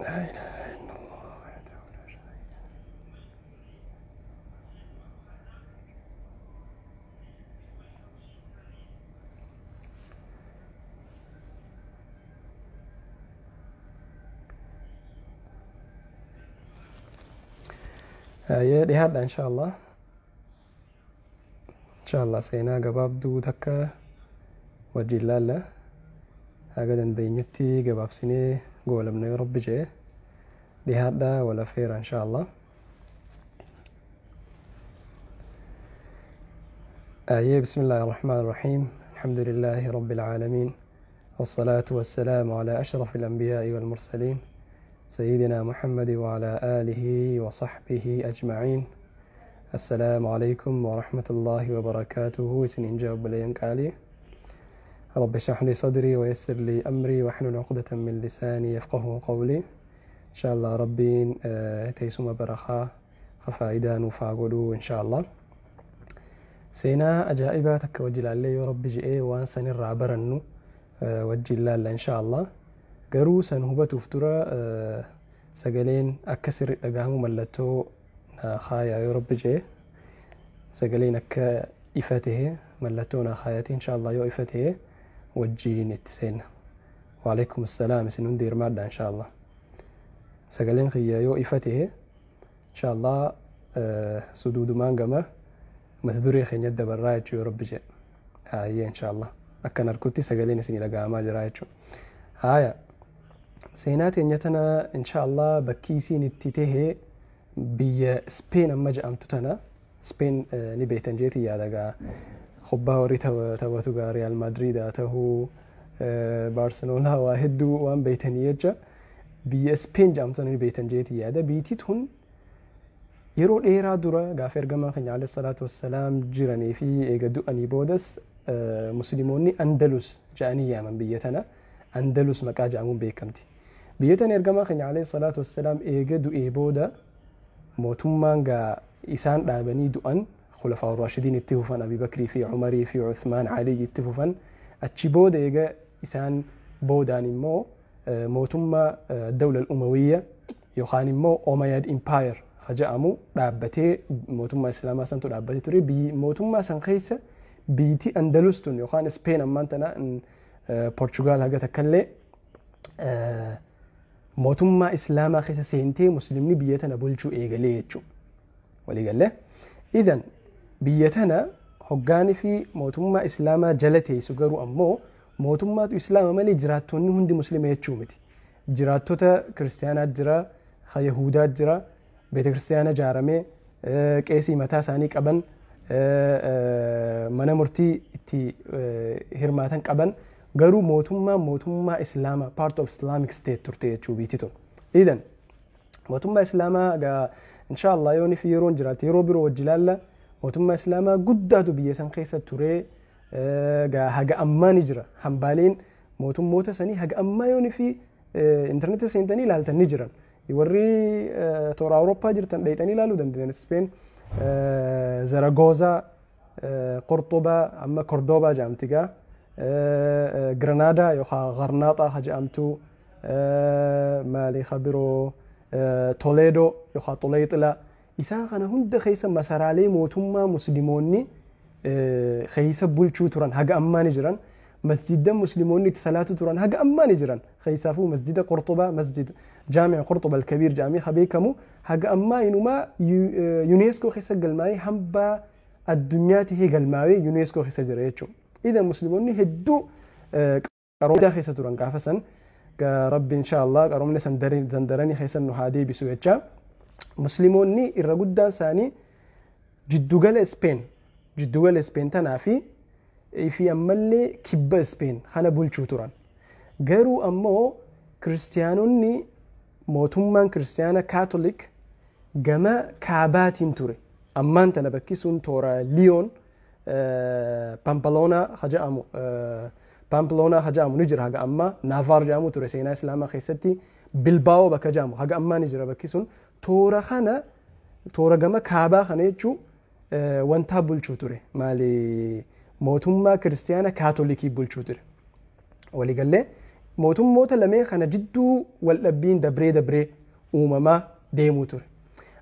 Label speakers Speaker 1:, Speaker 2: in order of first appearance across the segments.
Speaker 1: لا إله إلا الله وحده لا شريك له. Dhihaadha insha Allah. Insha Allah seenaa gabaabduu takka wajjin laalla. Haga dandeenyutti gabaabsinee goolabna yoo Rabbi jedhe. Dhihaadha wal affeera insha Allah. آية بسم الله الرحمن الرحيم. الحمد لله رب العالمين، والصلاة والسلام على أشرف الأنبياء والمرسلين، سيدنا محمد وعلى آله وصحبه أجمعين. السلام عليكم ورحمة الله وبركاته. سنين جاوب لينك علي. رب اشرح لي صدري ويسر لي أمري واحلل عقدة من لساني يفقه قولي. إن شاء الله ربين teessuma barakaa faayidaa nuuf haa godhu إن شاء الله. Seenaa ajaa'ibaa takka wajji ilaallee yoo Rabbi je'ee waan sanirraa barannu wajji ilaalla إن شاء الله. Garuu san hubatuuf dura sagaleen akka sirri dhagahamu mallattoo naa kaayaa yoo Rabbi je'e. Sagaleen akka ifa tahe mallattoo naa kaayati إن شاء الله. Yoo ifa tahe wajjiin itti seenna. وعليكم السلام, isin hundi hirmaadha إن شاء الله. Sagaleen kiyya yoo ifa tahe إن شاء الله suduudumaan gama mata duree keenya dabarraa jechuu yoo Rabbi jedhe. Hayyee, إن شاء الله akkan arkutti sagaleen isinii dhaga'amaa jira jechuudha. Haaya, seenaa teenya tana إن شاء الله bakki isiin itti tahe biyya Speen amma jedhamtu tana. Speen ni beektan jeetii yaada gaa. Kubbaa warri taphatu gaa, Real Madrid haa ta'uu, Baarseloonaa, waa hedduu waan beektanii jecha biyya Speen jedhamtu tana ni beektan jeetii yaada. Biyyi tun yeroo dheeraa dura gaafa ergamaan keenya عليه الصلاة والسلام jiranii fi eega du'anii boodas musliimoonni Andalus jedhanii yaaman biyya tana. Andalus maqaa jedhamuun beekamti. Biyya tana ergamaa keenya عليه الصلاة والسلام eega du'ee booda mootummaan gaa isaan dhaabanii du'an, خلفاء الراشدين itti fufan, Abi Bakrii fi Umarii fi Uthmaan, Ali itti fufan. Achi booda eega isaan boodaan immoo mootummaa dawla Umawiyya yookaan immoo Umayyad Empire jedhamu dhaabbatee, mootummaa islaamaa santu dhaabbatee ture. Mootummaa san keessa biitii Andalus tun yookaan Speen ammaan tana, Portugaal haga takkallee mootummaa islaamaa keessa seentee muslimni biyya tana bulchuu eegalee jechuudha. Waliigallee. إذن biyya tana hoggaanii fi mootummaa islaamaa jala teessu, garuu ammoo mootummaatu islaama malee jiraattonni hundi muslima jechuu miti. Jiraattota kiristaanaa jira, yahudaa jira, beeta kiristaana ijaaramee qeesii mataa isaanii qaban, mana murtii itti hirmaatan qaban, garuu mootummaa mootummaa islaamaa, part of Islamic State turte jechuu biitti tun. إذن mootummaa islaamaa gaa إن شاء الله yooni fi yeroon jiraate yeroo biroo wajji ilaalla. Mootummaa islaamaa guddaatu biyya san keessa ture gaa, haga ammaa ni jira. Hambaaleen mootummoota sanii haga ammaa yooni fi intarneetii seentanii ilaaltan ni jiran. Warri toora Awurooppaa jirtan dheeyxanii ilaaluu dandeessan. Speen Zaragoza, Qurxubaa, amma Kordoobaa jedhamti gaa, Granaadaa yookaan Garnaaxaa ha jedhamtu, maali biroo, Toleedoo yookaan Xuleyxilaa, isaan kana hunda keessa masaraalee mootummaa musliimoonni keessa bulchuu turan haga ammaa ni jiran. Masjiddan musliimoonni itti salaatu turan haga ammaa ni jiran. Keessaafuu masjida Qurxubaa, masjid jaami'a Qurxuba alkabiir jedhamee ha beekamu, haga ammaa inumaa UNESCO keessa galmaa'ee, hambaa addunyaa tahee galmaa'ee UNESCO keessa jira jechuudha. إذن musliimoonni hedduu qarooma keessa turan gaafa san. Rabbi إن شاء الله qaroomni san daranii keessa nu haa deebisu jecha. Musliimoonni irra guddaan isaanii jiddugala Speen tanaa fi ammallee kibba Speen kana bulchuu turan. Garuu ammoo kiristiyaanonni, mootummaan kiristiyaana Kaatolik gama kaabaatiin ture. Ammaan tana bakki sun toora Liyoon, Pampaloonaa jedhamu, Pampaloonaa jedhamu ni jira haga ammaa. Naavaar jedhamu ture seenaa islaamaa keessatti. Bilbaa'oo bakka jedhamu haga ammaa ni jira bakki sun. Toora kana, toora gama kaabaa kana jechuu wantaa bulchuu ture, maali, mootummaa kiristiyaana Kaatolikii bulchuu ture. Waliigallee Mootummoota lameen kana jidduu waldhabbiin dabree dabree uumamaa deemuu ture.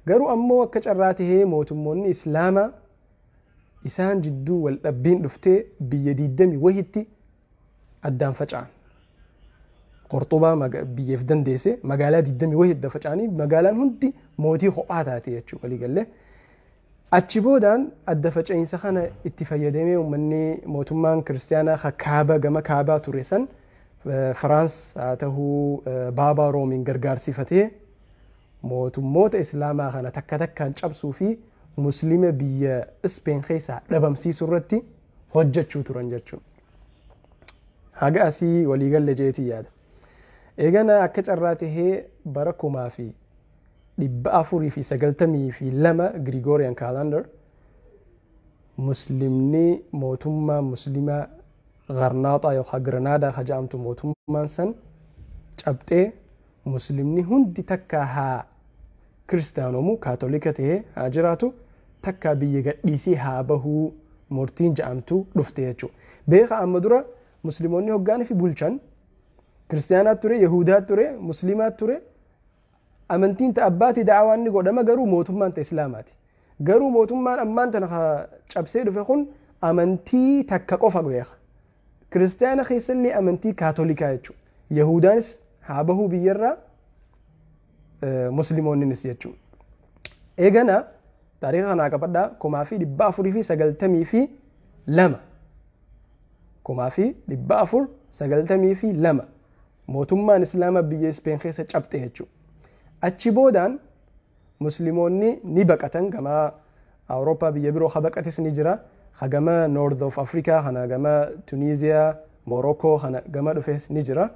Speaker 1: Garuu ammoo akka carraa tahee mootummoonni Islaamaa isaan jidduu waldhabbiin dhuftee biyya 20 wahitti addaan faca'an. Qurxubaa biyyeef dandeesse magaalaa 20 wahii adda faca'anii magaalaan hundi mootii kophaa taate jechuudha waliigallee. Achi boodaan adda faca'iinsa kana itti fayyadamee uummanni mootummaan kiristaanaa kaaba gama kaabaa ture san Firaans haa ta'uu baabaa Roomiin gargaarsifatee mootummoota Islaamaa kana takka takkaan cabsuu fi Muslima biyya Ispeen keessaa dhabamsiisuu irratti hojjechuu turan jechuudha. Haga asii waliigalle jeetii yaada. Eegana akka carraa tahee bara 1492 Gregorian calendar Muslimni mootummaa Muslimaa Gharnaaxaa yookaan Granaadaa ka jedhamtu mootummaan san cabxee Muslimni hundi takka haa kiristaanomu kaatolika tahee haa jiraatu takka biyya gadhiisee haa bahuu murtiin jedhamtu dhufte jechuudha. Beeka amma dura Musliimoonni hoggaanii fi bulchan kiristaanaa ture, Yahudaa ture, Muslimaa ture. Amantiin ta abbaati da'awaan ni godhama garuu mootummaan ta Islaamaati. Garuu mootummaan ammaan tana cabsee dhufe kun amantii takka qofa beeka. Kiristaana keessallee amantii kaatolikaa jechuudha. Yahudaanis haa bahuu biyyarraa Musliimoonnis jechuudha. Eegana taariika kanaa qabadhaa 1492 1492 mootummaan Islaamaa biyya Ispeen keessa cabxe jechuudha. Achi boodaan Musliimoonni ni baqatan gama Awurooppaa biyya biroo ha baqates ni jira. Ha gama North of Africa kana gama Tunisia, Morocco kana gama dhufes ni jira.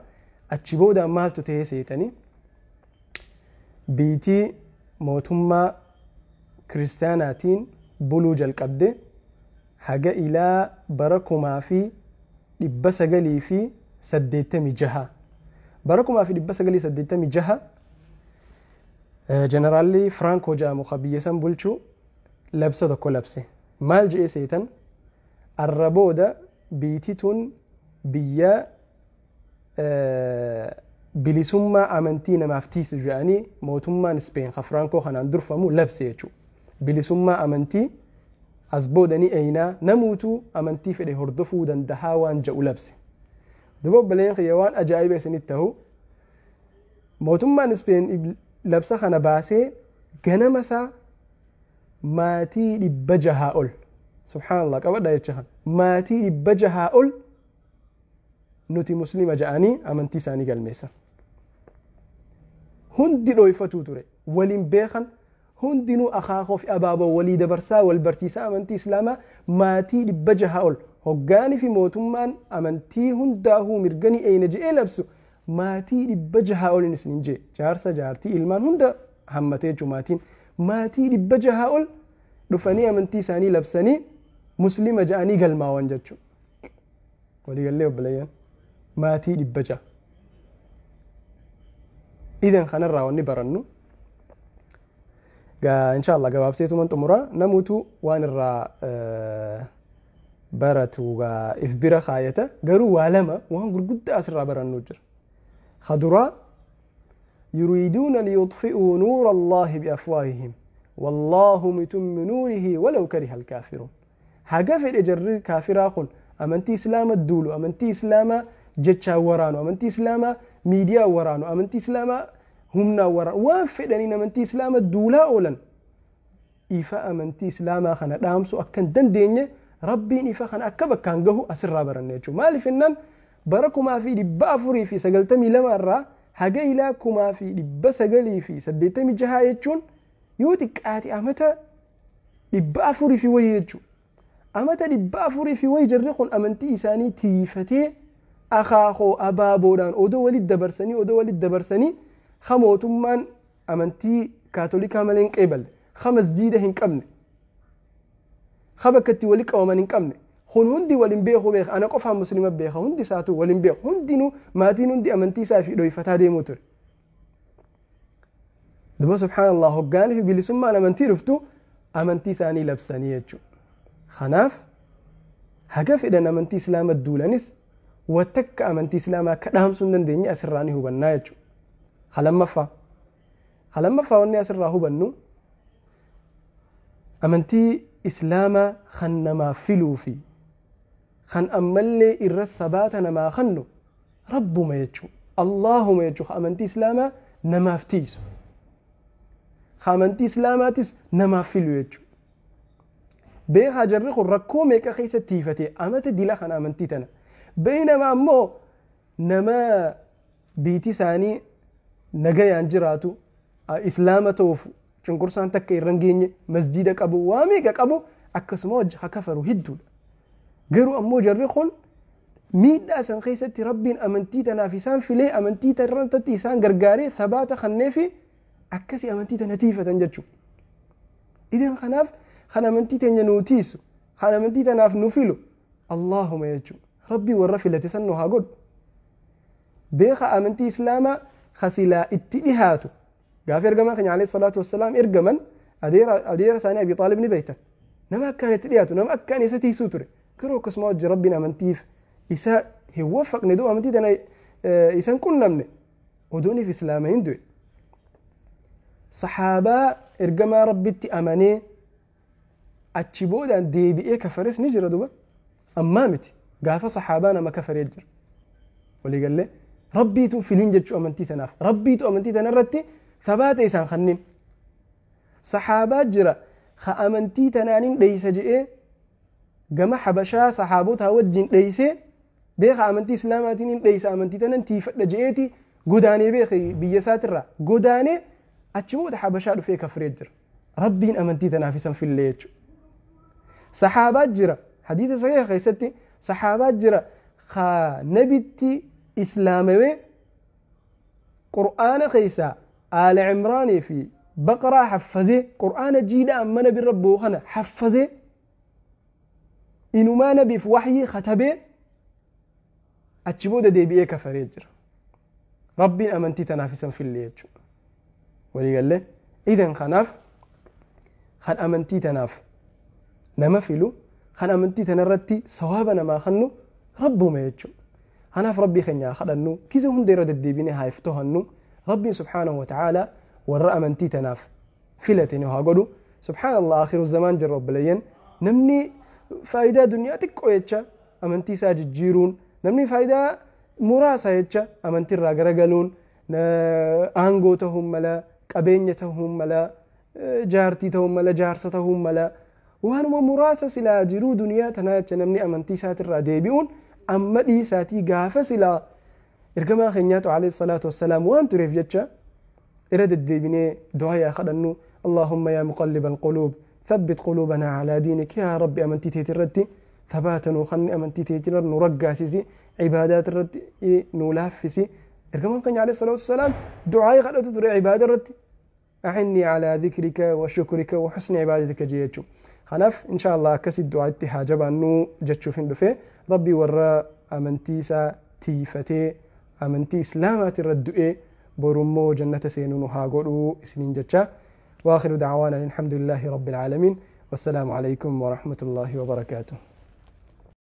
Speaker 1: Achi boodaan maaltu ta'ee seetanii biitii mootummaa kiristaanaatiin buluu jalqabde haga ilaa bara 1986. Bara 1986 Jeneraalli Firankoo jedhamu ka biyya san bulchu labsa tokko labse. Maal je'ee seetan arra booda biitii tun biyya bilisummaa amantii namaaf tiisu jedhanii mootummaan Ispeen ka Firankoo kanaan durfamu labse jechuudha. Bilisummaa amantii as booda ni eeynaa namuutuu amantii fedhe hordofuu dandahaa waan jedhu labse. Duba obboleen kiyya waan ajaa'iba isinitti ta'u mootummaan Ispeen labsa kana baasee ganama isaa maatii 600 ol subhaanallah qabadha jecha kana maatii 600 ol nuti muslima ja'anii amantii isaanii galmeessan. Hundi dhooyfatuu ture waliin beekan hundinuu akaakoo fi abaaboo walii dabarsaa wal barsiisaa amantii islaamaa maatii 600 ol hoggaanii fi mootummaan amantii hundaahuu mirganii eeyna je'ee labsu maatii 600 ol isiniin jee jaarsa jaartii ilmaan hunda hammatee jechuun maatiin maatii 600 ol dhufanii amantii isaanii labsanii muslima ja'anii galmaawan jechuudha. Waliigallee obboleeyyan maatii 600. Idan kanarraa wanni barannu inshallah gabaabseetuman xumura namuutu waan irraa baratu if bira kaayata garuu waa lama waan gurguddaa asirraa barannu jira. خدرا يريدون ليطفئوا نور الله بأفواههم والله متم نوره ولو كره الكافرون. حاجة في الإجر كافر آخر أمنتي إسلام الدولو أمنتي إسلام جتشا ورانو أمنتي إسلام ميديا ورانو أمنتي إسلام همنا ورانو وافدني أمنتي إسلام الدولة أولا إفا أمنتي إسلام خنا دامسو أكن دنديني ربي إفا خنا أكبك كان جهو أسر برنيتشو مالي فنان bara 1492 irraa haga ilaa 1986 jechuun yoo xiqqaate amata 400 fi wayii jechuudha. Amata 400 fi wayii jarri kun amantii isaanii tiifatee akaakoo abaaboodhaan odoo walitti dabarsanii ha mootummaan amantii kaatolikaa malee hin qeeballe ha masjiida hin qabne ha bakka itti walitti qabaman hin qabne kun hundi waliin beeku beeka ana qofaan muslima beeka hundi isaatu waliin beeku hundinuu maatiin hundi amantii isaa fi dhoyfataa deemuu ture. Duba subhaanallah hoggaanii fi bilisummaan amantii dhuftu amantii isaanii labsanii jechuudha. Kanaaf haga fedhan amantii islaama duulanis Watakka amantii islaamaa akka dhaamsuu hin dandeenye asirraa ni hubannaa jechuudha. Lammaffaa wanni asirraa hubannu amantii islaamaa kan namaaf filuu fi kan ammallee irra sabaata namaa kennu rabbuma jechuudha. Allaahuma jechuudha amantii islaamaa namaaf tiisu. Amantii islaamaatis namaaf filu jechuudha. Beekaa jarri kun rakkoo meeqa keessa tiifatee amata dila kana amantii tana. Beeynama ammoo nama biitii isaanii nagayaan jiraatu islaama ta'uuf cunqursaan takka irra hin geenye masjida qabu waa meeqa qabu akkasuma wajji kafaru hedduudha. Garuu ammoo jarri kun miidhaa san keessatti rabbiin amantii tanaaf isaan filee amantii tanarratti isaan gargaaree sabaata kannee fi akkasii amantii tana tiifatan jechuudha. Idan kanaaf kan amantii teenya nuu tiisu kan amantii tanaaf nu filu Allaahuma jechuudha. Rabbii warra filate san nu haa godhu. Beeka amantii islaamaa kasilaa itti dhihaatu gaafa ergamaa keenya alayhi salaatu wassalaam ergaman adeera isaanii Abi Xaalib ni beektan. Nama akkaan itti dhiyaatu nama akkaan isa tiisuu ture. Garuu akkasuma wajji rabbiin amantiif isa hin waffaqne du'a amantii tana isan qunnamne odooniif islaama hin du'e. Saxaabaa ergamaa rabbitti amanee achi boodaan deebi'ee kafares ni jira duba. Ammaa miti gaafa saxaabaa nama kafaree jira. Waliigallee rabbiitu filiin jechuu amantii tanaaf rabbiitu amantii tanarratti sabaata isaan kanneen. Saxaabaa jira ka amantii tanaanin dheeysa je'ee gama habashaa saxaabotaa wajjin dheeysee beeka amantii islaamaatiin hin dheeysa amantii tanan tiifadha je'eeti godaanee beeka biyya isaatirraa godaanee achi booda habashaa dhufee kafree jira. Rabbiin amantii tanaaf isan fillee jechuudha. Saxaabaa jira hadiisa sahiha keessatti saxaabaa jira ka nabitti islaamawee qur'aana keessaa aala cimraanii fi baqaraa haffazee qur'aana jiidha amma nabi rabboo kana haffazee inumaa nabiif waxyii katabee achi booda deebi'ee kafaree jira. Rabbiin amantii tanaaf isan fillee jechuudha. Waliigallee idan kanaaf kan amantii tanaaf nama filu kan amantii tanarratti sawaaba namaa kennu rabbuma jechuudha. Kanaaf rabbii keenya haa kadhannu kisa hunda irra deddeebinee haa iftohannu rabbiin subhaanahu wa ta'aalaa warra amantii tanaaf filate nu haa godhu. Subhaanallah akhiru zamaan jirra obboleeyyan namni faayidaa duniyaa xiqqoo jecha amantii isaa jijjiiruun namni faayidaa muraasa jecha amantiirraa garagaluun aangoo ta'uun mala qabeenya ta'uun mala jaartii ta'uun mala jaarsa ta'uun mala waanuma muraasa silaa jiruu duniyaa tanaa jecha namni amantii isaatirraa deebi'uun amma dhiisaatii gaafa silaa ergamaa keenyaatu alayhi salaatu wassalaam waan tureef jecha irra deddeebinee du'aa yaa kadhannu اللهم يا مقلب القلوب ثبت قلوبنا على دينك يا ربي أمنتي تيترتي ثباتا وخني أمنتي تيتر نرقاسسي عبادات الرتي نلافسي إرجمان قني عليه الصلاة والسلام دعاء غلطة ترى عبادة الرتي أعني على ذكرك وشكرك وحسن عبادتك جيتشو خناف إن شاء الله كسي الدعاء اتحاجة بأنه جتشو فين دفي ربي ورا أمنتي سا تيفتي أمنتي إسلامات الردؤي برمو جنة سينون هاقولو سنين جتشا. وآخر دعوانا الحمد لله رب العالمين والسلام عليكم ورحمة الله وبركاته.